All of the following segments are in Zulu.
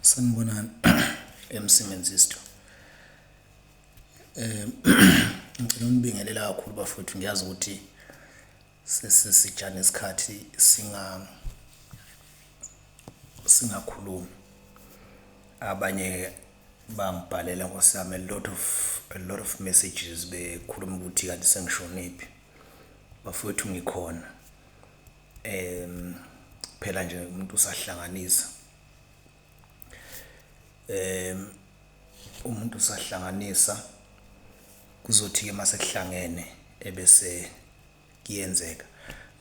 Sanibonani MC Menzisto. Ngicela unibingelela kakhulu bafowethu, ngiyazi ukuthi sesisijane isikhathi singakhulumi. Abanye bangibhalela Nkosi yami a lot of messages bekhuluma ukuthi kanti sengishonephi. Bafowethu, ngikhona. Phela nje umuntu usahlanganisa. Umuntu usahlanganisa, kuzothi-ke mase kuhlangene ebese kuyenzeka.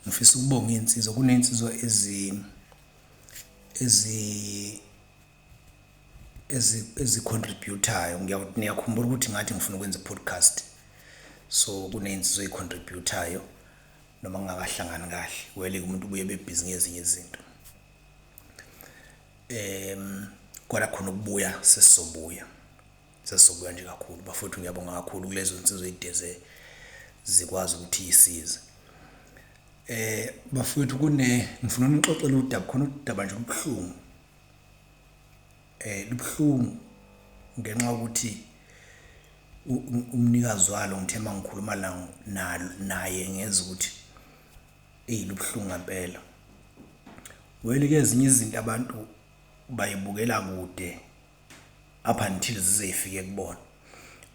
Ngifisa ukubonga iy'nsizwa, kuney'nsizwa ezi ezi ezi ezi-contribute-ayo. Niyakhumbula ukuthi ngathi ngifuna ukwenza i-podcast, so kuney'nsizwa ey'contribute-ayo noma kungakahlangani kahle. Well, umuntu ubuye ebe-busy ngezinye izinto. Kodwa khona ukubuya sesizobuya, sesizobuya nje kakhulu bafowethu. Ngiyabonga kakhulu kulezo nsizwa ey'deze zikwazi ukuthi y'size. Bafowethu, ngifuna unixoxela udaba, khona udaba nje olubuhlungu. Lubuhlungu ngenxa yokuthi umnikazi walo ngithe mangikhuluma naye ngezwa ukuthi eyi, lubuhlungu ngampela. Well-ke ezinye izinto abantu bayibukela kude up until zize y'fike kubona.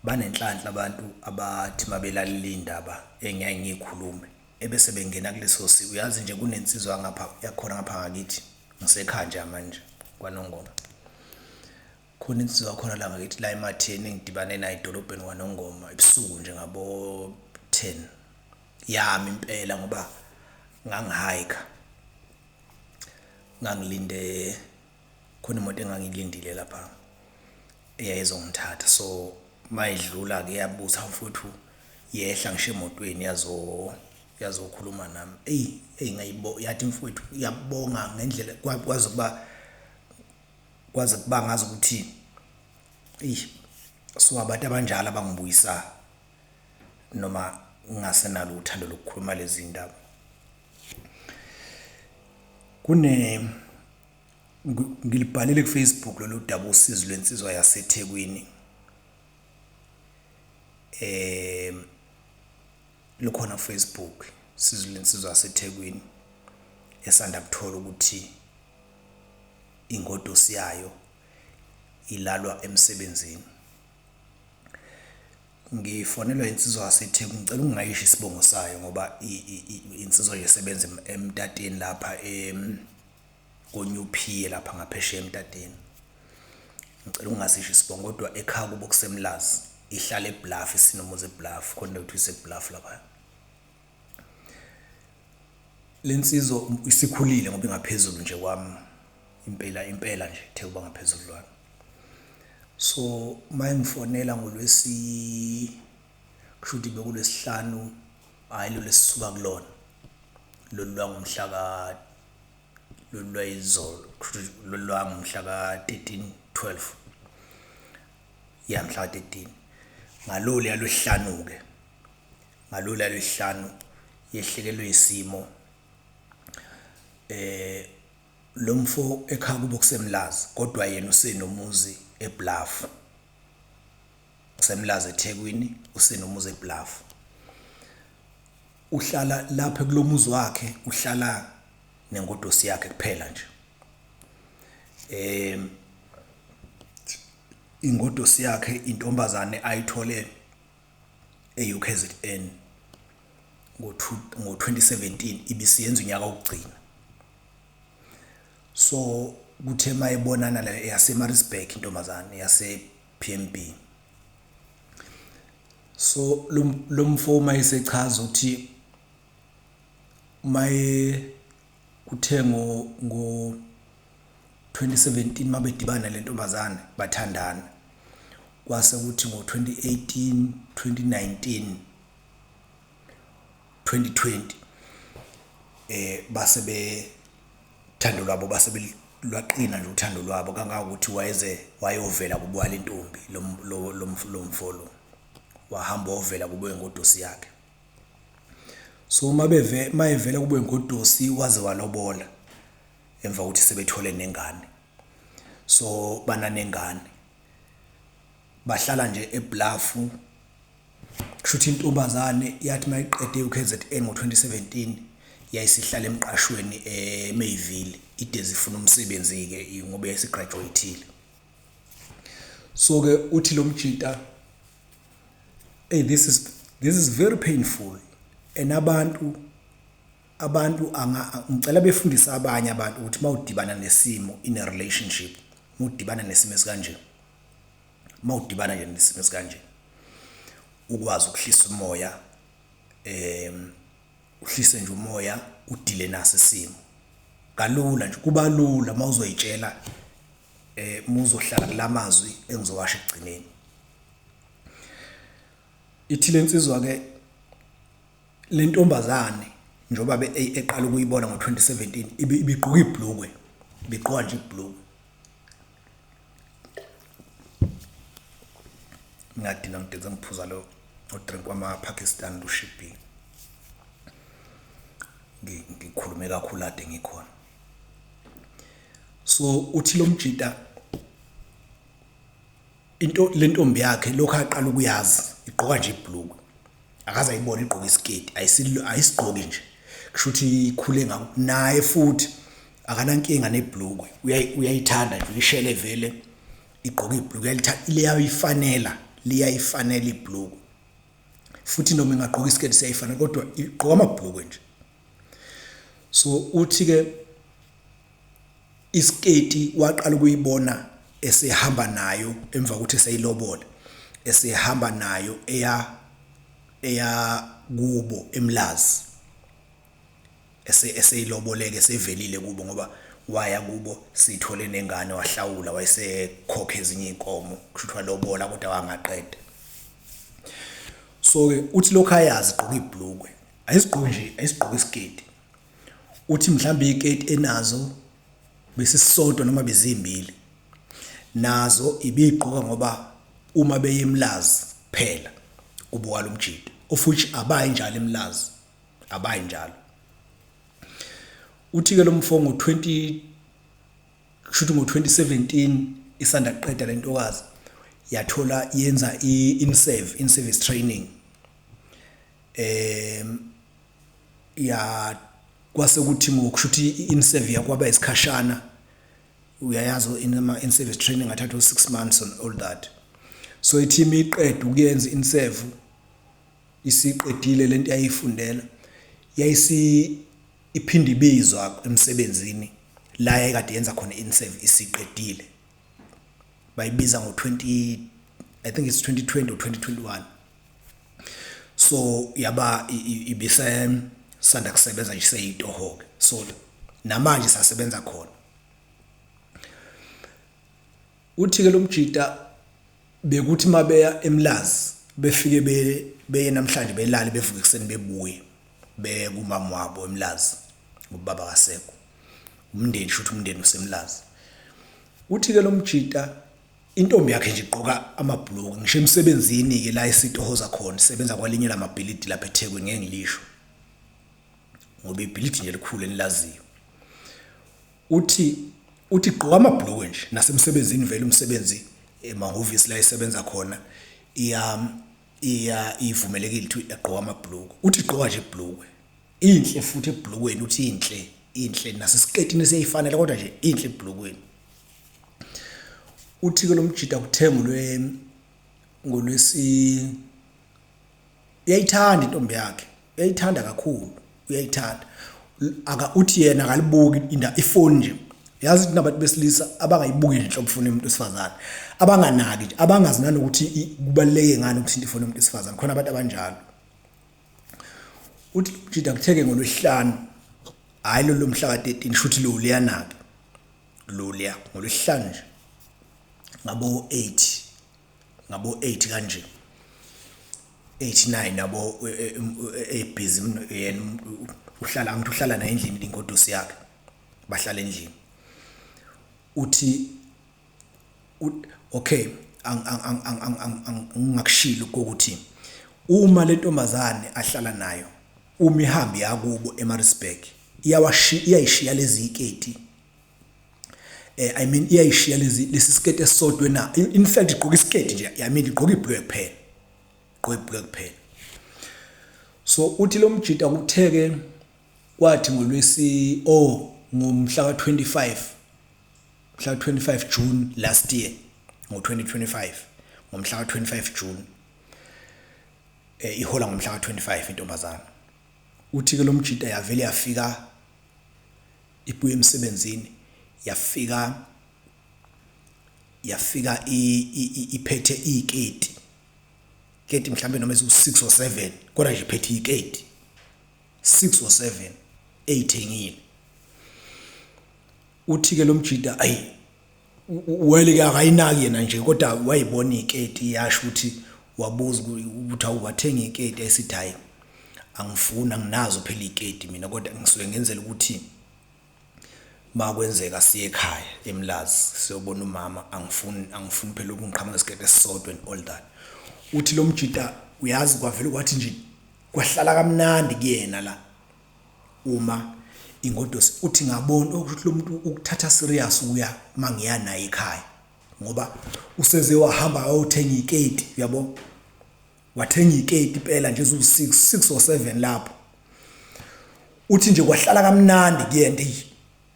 Banenhlanhla abantu abathi mabelalela iy'ndaba engiyaye ngiy'khulume ebese bengena kuleso simo. Uyazi nje kunensizwa ngapha yakhona ngapha ngakithi, ngisekhaya nje manje kwaNongoma. Khona insizwa khona la ngakithi la eMatheni engidibane nayo edolobheni kwaNongoma ebusuku nje ngabo-10 yami impela, ngoba ngangi-hike, ngangilinde khona imoto engangiyilindile lapha eyayizongithatha. So mayidlula-ke yabuza, mfowethu, yehla ngisho emotweni yazokhuluma nami. Eyi eyi, ngayibo, yathi, mfowethu, iyabonga ngendlela kwaze kuba ngazi ukuthi eyi, so abantu abanjalo abangibuyisa noma ngingasenalo uthando lokukhuluma lezi ndaba. Kune ngilibhalile ku-Facebook lolu daba, usizi lwensizwa yaseThekwini. Lukhona ku-Facebook, usizi lwensizwa yaseThekwini esanda kuthola ukuthi ingoduso yayo ilalwa emsebenzini. Ngifonelwa insizwa yaseThekwini, ngicela ukungayisho isibongo sayo ngoba insizwa nje esebenza eMtateni lapha koNyuphiye lapha ngaphesheya eMtateni. Ngicela ukungasisho isibongo kodwa ekhaya kubo kuseMlazi, ihlala eBluff, isinomuzi eBluff, khona indawo ekuthiwa iseBluff lapha. Le nsizwa isikhulile ngoba ingaphezulu nje kwami impela impela nje, ithe ukuba ngaphezulu kwami. So mayingifonela ngolwesi, kusho ukuthi bekulwesihlanu, hhayi lolu esisuka kulona, lolu lwangomhla ka lolu lwayizolo, kusho ukuthi lolu lwangomhla ka-13 12, ya, mhla ka-13. Ngaloluya lwesihlanu-ke, ngaloluya lwesihlanu yehlekelwe isimo. Lo mfo ekhaya kubo kuseMlazi, kodwa yena usenomuzi eBluff. KuseMlazi eThekwini, usenomuzi eBluff. Uhlala lapha kulomuzi wakhe, uhlala nengoduso yakhe kuphela nje. Ingoduso yakhe intombazane ayithole e-UKZN ngo-2017, ibisiyenza unyaka wokugcina. So kuthe mayebonana la yase-Maritzburg intombazane yase PMB. So lo mfo mayesechaza ukuthi maye kuthe ngo 2017 mabedibana le ntombazane bathandana, kwase kuthi ngo-2018, 2019, 2020 base bethando lwabo base lwaqina nje uthando lwabo kangangokuthi wayeze wayovela kubo wale ntombi. Lo mfo lo wahamba wovela kubo wengoduso yakhe. So mabeve mayevela kubo wengodusi waze walobola emva kokuthi sebethole nengane. So bananengane, bahlala nje eBluff. Kushuthi intombazane yathi mayiqede uKZN ngo-2017 yayisihlala emqashweni eMayville, idezi ifuna umsebenzi-ke ngoba yayisigraduate-ile. So-ke uthi lo mjita, hey, this is very painful, and abantu ngicela befundise abanye abantu ukuthi mawudibana nesimo in a relationship, mawudibana nesimo esikanje, mawudibana nje nesimo esikanje, ukwazi ukuhlisa umoya, uhlise nje umoya, udile naso isimo kalula nje. Kuba lula mawuzoyitshela, muzohlala kulamazwi engizowasho ekugcineni. Ithi lensizwa ke, le ntombazane njengoba be eqala ukuyibona ngo-2017, ibigqoka ibhlukwe, ibigqoka nje ibhlukwe. Ngingadina ngidinze ngiphuza lo drink wama-Pakistan lushibhile, ngikhulume kakhulu ade ngikhona. So uthi lo mjita, into le ntombi yakhe lokho aqala ukuyazi igqoka nje ibhlukwe, akaze ayibone igqoka isiketi, ayisigqoki nje. Kusho ukuthi ikhule ngako naye, futhi akanankinga nebhlukwe, uyayithanda nje, uyishele vele igqoka ibhlukwe, uyalithanda, liyayifanela, liyayifanela ibhlukwe. Futhi noma ingagqoka isiketi siyayifanela, kodwa igqoka amabhlukwe nje. So uthi ke isiketi waqala ukuyibona esehamba nayo emva kokuthi eseyilobole, esehamba nayo eya kubo eMlazi, eseyiloboleke, sevelile kubo, ngoba waya kubo sithole nengane, wahlawula, wayesekhokha ezinye inkomo, kusho ukuthi walobola kodwa wangaqeda. So ke uthi lokho ayazi igqoka ibhlukwe, ayisigqoki nje, ayisigqoki isiketi. Uthi mhlawumbe iketi enazo besisodwa noma bezimbili, nazo ibigqoka ngoba uma beye eMlazi kuphela kubo kwalomjita, of which abayi njalo eMlazi, abayi njalo. Uthi ke lo mfo ngo-20, kushuthi ngo-2017, isanda kuqeda lentokazi, yathola yenza i-inserve, in-service training, ya kwase kuthi ngokusho ukuthi i-inserve yakwaba isikhashana, uyayazi in service training athatha u6 months and all that. So i-team iqeda ukuyenza inserve, isiqedile lento yayifundela, yayisi iphinde ibizwa emsebenzini la yayikade yenza khona inserve. Isiqedile, bayibiza ngo-20, I think it's 2020 or 2021. So yaba ibise sanda kusebenza nje, seyitoho ke, so namanje sasebenza khona. Uthi ke lo mjita bekuthi mabeya eMlazi, befike beye namhlanje, belale, bevuke ekuseni, bebuye beye kumama wabo eMlazi, ubaba kasekho, umndeni, shuthi umndeni useMlazi. Uthi ke lo mjita, intombi yakhe nje igqoka amabhuluku, ngisho emsebenzini ke la esitohoza khona, isebenza kwalinye lamabhilidi lapha eThekwini, ngeke ngilisho ngoba ibhilidi nje elikhulu enilaziyo. Uthi gqoka amabhuluku nje nasemsebenzini, vele umsebenzi emahhovisi la esebenza khona iya ivumelekile ukuthi egqoka amabhuluku. Uthi gqoka nje ibhuluku, inhle futhi ebhulukweni, uthi inhle, inhle nasesiketini siyayifanele, kodwa nje inhle ebhulukweni. Uthi ke lo mjida kuthenga lwe ngolwesi, uyayithanda intombi yakhe, uyayithanda kakhulu, uyayithanda. Aka uthi yena akalibuki inda ifoni nje. Yazi ukuthi nabantu besilisa abangayibuki nje inhlobo ifoni yomuntu wesifazane, abanganaki nje, abangazi nanokuthi kubaluleke ngani ukuthinta ifoni yomuntu wesifazane, khona abantu abanjalo. Uthi mjida kutheke ngolwesihlanu, hayi lolu mhla ka-13, shuthi lo liyanake loluya ngolwesihlanu nje ngabo 8, ngabo 8 kanje, 8 9 nabo, ebhizi yena, uhlala, angithi uhlala naye endlini, ingodusi yakhe, bahlala endlini. Uthi okay, ngingakushilo ukuthi uma le ntombazane ahlala nayo, uma ihambe yakubo eMaritzburg, iyawashiya, iyayishiya lezi iketi. I mean iyayishiya lezi lesi siketi esisodwa na, in fact igqoka isiketi nje, I mean igqoka ibhlwe kuphela, igqoka ibhlwe kuphela. So uthi lo mjita kutheke kwathi ngolwesi oh ngomhla ka-25, mhla ka-25 June last year, ngo-2025, ngomhla ka-25 June, ihola ngomhla ka-25 intombazana. Uthi ke lo mjita yavele yafika ibuye emsebenzini, yafika iphethe iketi keti mhlambe noma eziwu-6 or 7, kodwa nje iphethe iketi 6 or 7 eyithengile. Uthi ke lo mjita ayi wele ke akayinaki yena nje, kodwa wayibona iketi, yasho ukuthi wabuza ukuthi awuwathenga iketi, esithi hayi angifuni, anginazo phela iketi mina, kodwa ngisuke ngenzela ukuthi makwenzeka siye ekhaya eMlazi siyobona umama, angifuni phela ukungiqhamuka ngesiketi esisodwa and all that. Uthi lo mjita uyazi kwavele kwathi nje kwahlala kamnandi kuyena la uma ingodosi. Uthi ngabona ukuthi lo muntu ukuthatha serious ukuya mangiya naye ekhaya, ngoba useze wahamba wayothenga iketi, uyabo, wathenga iketi impela nje eziwu-6, 6 or 7 lapho. Uthi nje kwahlala kamnandi kuyena, eyi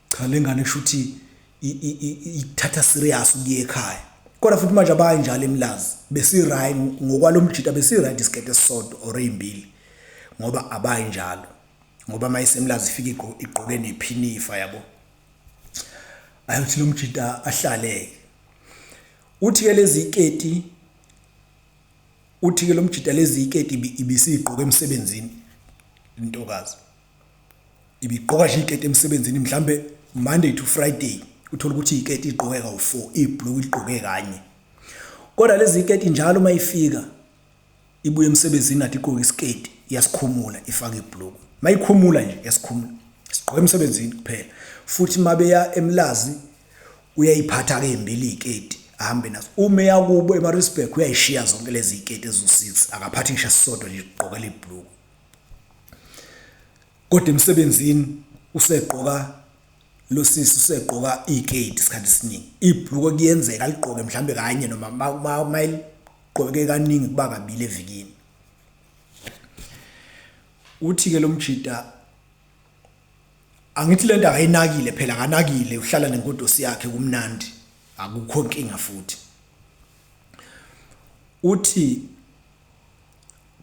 cha le ngane kusho ukuthi ithatha serious ukuya ekhaya. Kodwa futhi manje abayi njalo eMlazi, besi-right ngokwalomjita, besi-right isiketi esisodwa or ey'mbili, ngoba abayi njalo, ngoba uma iseMlazi ifike igqoke nephinifa, yabo. Ayothi lo mjita ahlale-ke. Uthi-ke lezi iketi, uthi-ke lo mjita lezi iketi ibisiyigqoka emsebenzini intokazi, ibigqoka nje iketi emsebenzini mhlambe Monday to Friday, uthola ukuthi iketi igqoke kawu-4, ibhluku igqoke kanye. Kodwa lezi iketi njalo uma ifika ibuye emsebenzini nathi igqoke isiketi, iyasikhumula ifake ibhluku, mayikhumula nje iyasikhumula, sigqoke emsebenzini kuphela. Futhi mabeya eMlazi uyayiphatha ke imbili iketi ahambe nazo, uma eya kubo eMaritzburg uyayishiya zonke lezi iketi eziwu-6, akaphathi ngisho esisodwa nje, igqokela ibhluku. Kodwa emsebenzini usegqoka lo sisi usegqoka iketi isikhathi esiningi, ibhluku kuyenzeka aligqoke mhlambe kanye noma mayiligqoke kaningi kuba kabili evikini. Uthi ke lo mjita angithi lento akayinakile phela, akanakile, uhlala nengodosi yakhe kumnandi, akukho nkinga. Futhi uthi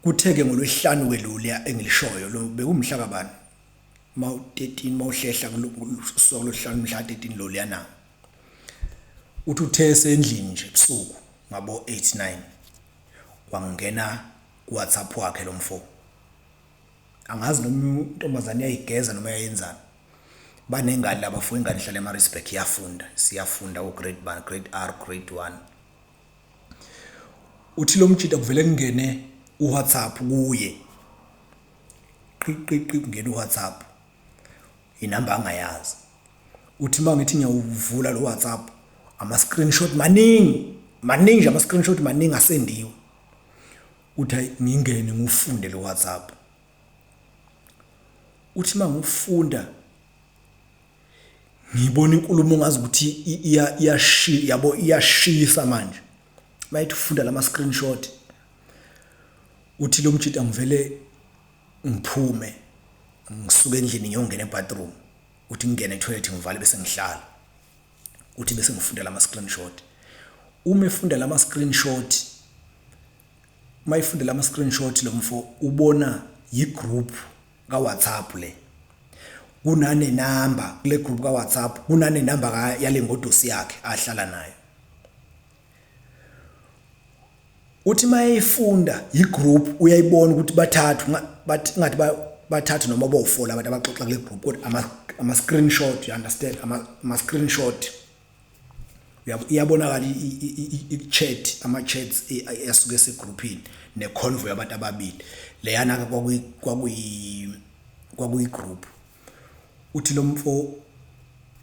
kutheke ngolwesihlanu ke loluya engilishoyo lo bekumhla kabani, mawu-13, mawuhlehla usuku lwesihlanu mhla 13 loluya na. Uthi uthe esendlini nje ebusuku ngabo 8 9, kwangena ku WhatsApp wakhe lo mfo, angazi noma intombazane iyayigeza noma yayenzani. Banengane labafo, ingane ihlala eMaritzburg, iyafunda, siyafunda ku grade 1, grade R, grade 1. Uthi lo mjita kuvele kungene uWhatsApp kuye, qi qi qi, kungena uWhatsApp, inamba angayazi. Uthi mangithi ngiyawuvula lo WhatsApp, ama screenshot maningi maningi nje, ama screenshot maningi asendiwe. Uthi hayi ngingene ngiufunde lo WhatsApp. Uthi mangufunda ngibona inkulumo ngazi ukuthi iyashi, yabo, iyashisa manje. Mayithi ufunda lama screenshot, uthi lo mjita ngivele ngiphume ngisuke endlini ngiyongena ebathroom. Uthi ngingene etoilet ngivale bese ngihlala. Uthi bese ngifunda lama screenshot. Uma efunda lama screenshot, mayifunda lama screenshot lo mfo ubona yigroup ka WhatsApp le, kunane number kule group ka WhatsApp, kunane number yale ngodosi yakhe ahlala nayo. Uthi mayefunda igroup uyayibona ukuthi bathathu, bathi ngathi bathathu noma bowu4 abantu abaxoxa kule group, kodwa ama screenshot, you understand, ama screenshot iyabonakala i-chat, ama chats asuke esegroupini neconvo yabantu ababili leyana ke kwakuyi group. Uthi lo mfo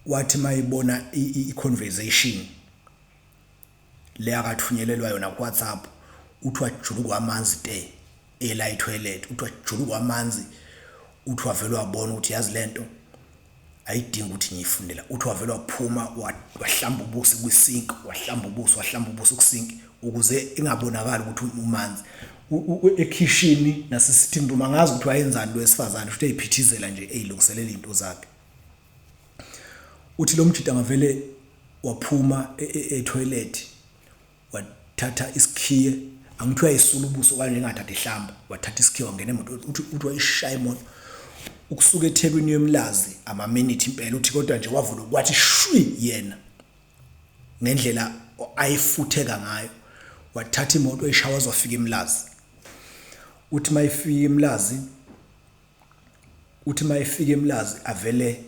wathi mayibona i-conversation le akathunyelelwa yona ku WhatsApp, uthi wajuluka amanzi te ela etoilet, uthi wajuluka amanzi, uthi wavela wabona ukuthi yazi lento Ayidingi ukuthi ngiyifundela. Uthi wavele waphuma wahlamba ubuso kwi-sink, wahlamba ubuso, wahlamba ubuso ku-sink ukuze ingabonakali ukuthi umanzi. Ekhishini nase-sitting room angazi ukuthi wayenzani lo wesifazane, futhi eyiphithizela nje eyilungiselela izinto zakhe. Uthi lo mjita ngavele waphuma e-toilet wathatha isikhiye angithi uyayisula ubuso kanje engathatha ihlamba wathatha isikhiye wangena emotweni uthi uthi wayishaya imoto ukusuka eThekwini yemlazi amaminithi impela uthi kodwa nje wavula kwathi shwi yena ngendlela ayifutheka ngayo wathatha imoto eyishawa wazofika emlazi uthi mayifika emlazi uthi mayifika emlazi avele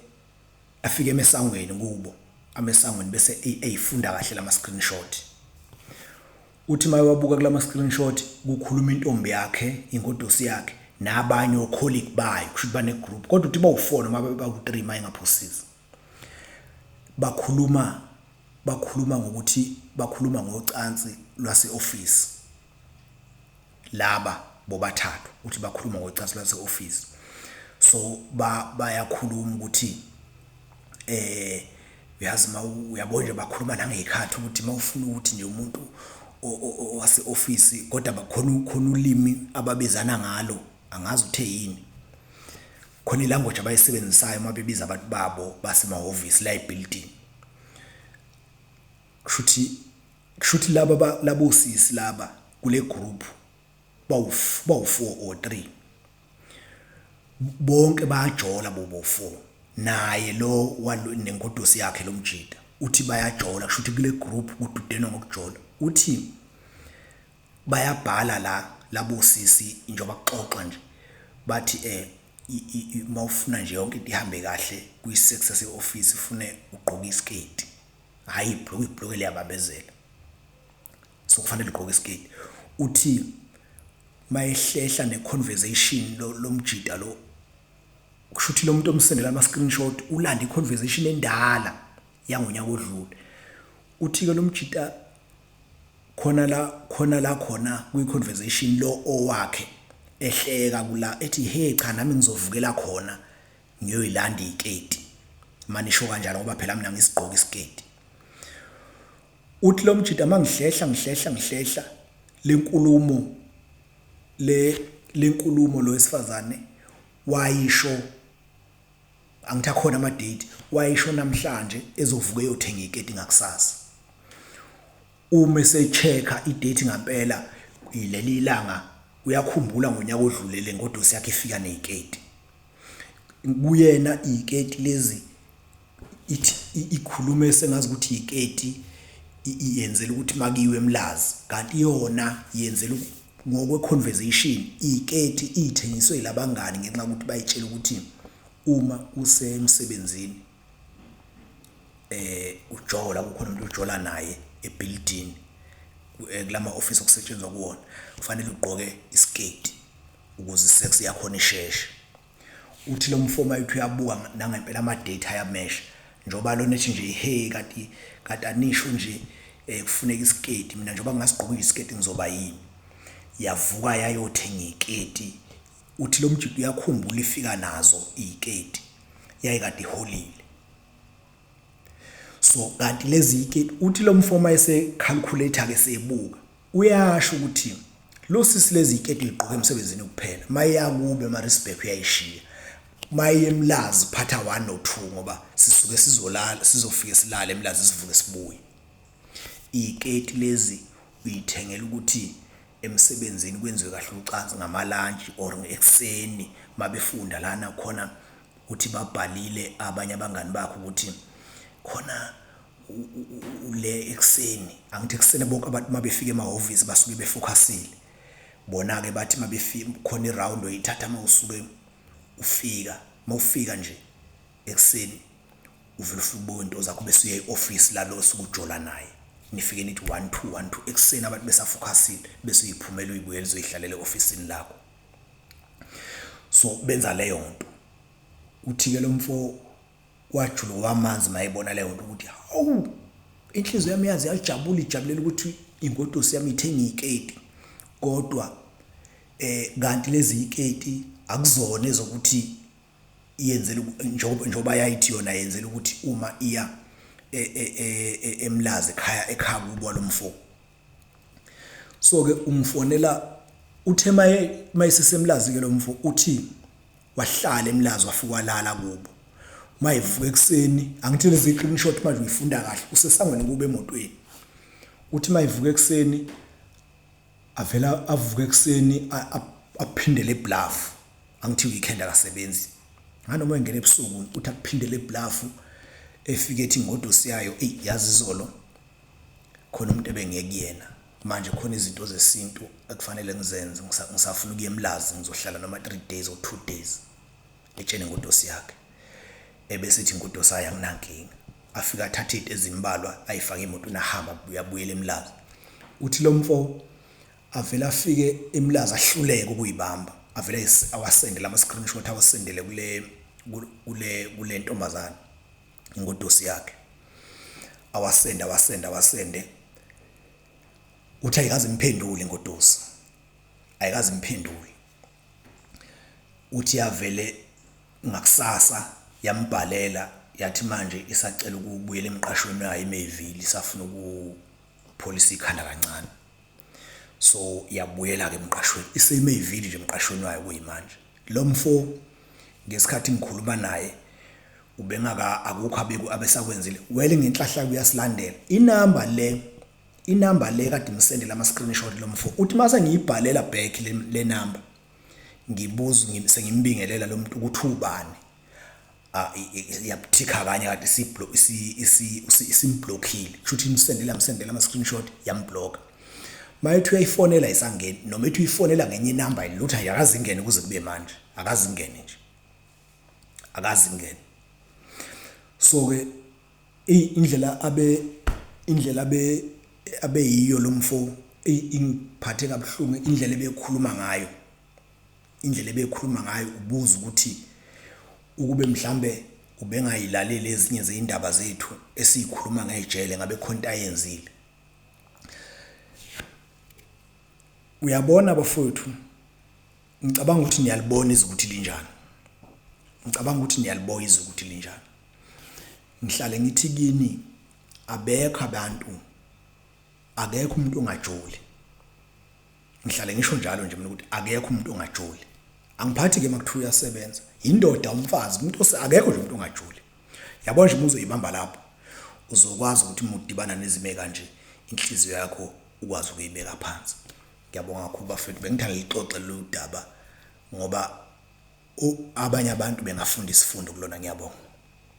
afike emesangweni kubo amesangweni bese eyifunda kahle lama screenshot uthi mayewabuka kulama screenshot kukhuluma intombi yakhe ingodusi yakhe nabanye ocolleague bayo kusho ukuthi bane group kodwa uthi bawu4 noma bawu3 mayingaphosisi bakhuluma bakhuluma ngokuthi bakhuluma ngocansi lwase office laba bobathathu uthi bakhuluma ngocansi lwase-ofisi so bayakhuluma ukuthi eh uyazi ma uyabona nje bakhuluma nangeyikhathi ukuthi uma ufuna ukuthi nje umuntu wase-ofisi kodwa bakhona khona ulimi ababizana ngalo angazi uthe yini khona ilanguage abayisebenzisayo uma bebiza abantu babo basemahhovisi la ebuilding kushuthi Kushuthi laba labosisi laba kule group bawu 4 or 3 bonke bayajola bobo 4 naye lo nengodusi yakhe lomjita uthi bayajola kushuthi kule group kududenwa ngokujola uthi bayabhala la labosisi njengoba kuxoxwa nje bathi eh mawufuna nje yonke into ihambe kahle kwi-sex yase-office ufune ugqoke isiketi hhayi ibhulukwe ibhulukwe liyabambezela so kufanele ugqoke isiketi uthi mayehlehla ne-conversation lo mjida lo kusho ukuthi lo muntu omsendela ama-screenshot ulanda i-conversation endala yangonyaka odlule uthi-ke lo mjita khona la khona la khona kwi-conversation lo owakhe ehleka kula ethi he cha nami ngizovukela khona ngiyoyilanda iketi manisho kanjalo ngoba phela mina ngisigqoka isiketi uthi lo mjita mangihlehla ngihlehla ngihlehla lenkulumo le lenkulumo lo wesifazane wayisho angithi akhona ama date wayisho namhlanje ezovuka eyothenga iketi ngakusasa uma esecheck-a i-date ngampela ileli ilanga uyakhumbula ngonyaka odlule le ngodosi yakhe ifika neziketi kuyena iziketi lezi ithi ikhulume sengazi ukuthi iketi iyenzela ukuthi makiwe emlazi kanti yona yenzela ngokwe conversation iketi ithengiswe yilabangani ngenxa yokuthi bayitshela ukuthi uma usemsebenzini eh ujola kukhona umuntu ojola naye ebuilding eh, kulama office okusetshenzwa kuwona kufanele ugqoke isiketi ukuze isex yakhona isheshe uthi lo mfo mayithi uyabuka nangempela ama date ayamesha njengoba lona ethi nje hey kanti kanti anisho nje eh kufuneka isiketi mina njengoba ngingasigqoka isiketi ngizoba yini yavuka yayothenga iketi uthi lo mjidi uyakhumbula ifika nazo iketi yayikade iholile so kanti lezi iketi uthi lo mfo mayese calculator ke sebuka uyasho ukuthi lo sisi lezi iketi uyigqoka emsebenzini kuphela mayeya kube eMaritzburg uyayishiya maye eMlazi phatha 1 no 2 ngoba sisuke sizolala sizofike silale eMlazi sivuke sibuye iketi lezi uyithengela ukuthi emsebenzini kwenziwe kahle ucansi ngamalantshi or ekuseni mabefunda lana khona uthi babhalile abanye abangani bakhe ukuthi khona le ekuseni angithi ekuseni bonke abantu mabefika emahhovisi basuke befokhasile bona-ke bathi mabefika khona iround oyithatha uma usuke ufika uma ufika nje ekuseni uvele ufike ubuke into zakho bese uya e-ofisi lalo osuke ujola naye nifike nithi 1 2 1 2 ekuseni abantu besafokhasile bese uyiphumela uyibuyela uzoyihlalela e-ofisini lakho so benza leyo nto uthi-ke lo mfo wajuluka wamanzi mayebona leyo nto ukuthi hawu inhliziyo yami yaze yajabula ijabulela ukuthi ingodusi yami ithenga iketi kodwa eh kanti lezi iketi akuzona ezokuthi Iyenzela njengoba yayithi yona yenzela ukuthi uma iya e, e, e, eMlazi ekhaya ekhaya kubo lomfo. So ke umfonela uthe maye mayisesemlazi ke lomfo uthi wahlala eMlazi wafika walala kubo. Mayivuka ekuseni angithi lezi screenshot manje uyifunda kahle usesangweni kubo emotweni. Uthi mayivuka ekuseni avela avuke ekuseni aphindele eBluff angithi weekend akasebenzi nganoma engena ebusuku uthi akuphindele eBluff efike ethi ingodusi yayo eyi yazi izolo khona umuntu ebengiye kuyena manje khona izinto zesintu ekufanele ngizenze ngisafuna ukuya eMlazi ngizohlala noma 3 days or 2 days etshene ingodosi yakhe ebese ethi ingodosi ayi anginankinga afike athathe izinto ezimbalwa ayifake emotweni ahamba uyabuyela eMlazi uthi lo mfo avele afike eMlazi ahluleke ukuyibamba avele awasendele ama-screenshot awasendele kule kule kule ntombazane ingodosi yakhe awasende awasende awasende uthi ayikaze imphendule ingodosi ayikaze imphendule Uthi yavele ngakusasa yambhalela yathi manje isacela ukubuyela emqashweni wayo eMayville isafuna ukupholisa ikhanda kancane. So yabuyela-ke emqashweni iseMayville nje emqashweni wayo kuyimanje. Lo mfo ngesikhathi ngikhuluma naye ubengaka akukho abeku abesakwenzile well ngenhlahla uyasilandela inamba le inamba le kade imsendela ama screenshot lo mfo uthi mase ngiyibhalela back le number ngibuza sengimbingelela lo muntu ukuthi ubani yabuthikha kanye kade isimblockile kusho ukuthi imsendela msendela ama screenshot yamblocka mayethi uyayifonela isangeni noma ethi uyifonela ngenye inamba lutho akazingene kuze kube manje akazingene nje akazingene so ke indlela abe indlela abe abeyiyo lo mfo ingiphathe kabuhlungu indlela ebekhuluma ngayo indlela ebekhuluma ngayo ubuza ukuthi ukube mhlambe ubengayilaleli ezinye zeyindaba zethu esiyikhuluma ngejele ngabe khona into ayenzile uyabona bafowethu ngicabanga ukuthi niyalibona izwe ukuthi linjani ngicabanga ukuthi niyalibona izwe ukuthi linjani ngihlale ngithi kini abekho abantu akekho umuntu ongajoli ngihlale ngisho njalo nje mina ukuthi akekho umuntu ongajoli angiphathi ke makuthiwa uyasebenza indoda umfazi umuntu akekho nje umuntu ongajoli yabo nje uma uzoyibamba lapho uzokwazi ukuthi uma udibana nezimo kanje inhliziyo yakho ukwazi ukuyibeka phansi ngiyabonga kakhulu bafethu bengithanda lixoxe lolu daba ngoba abanye abantu bengafunda isifundo kulona ngiyabonga.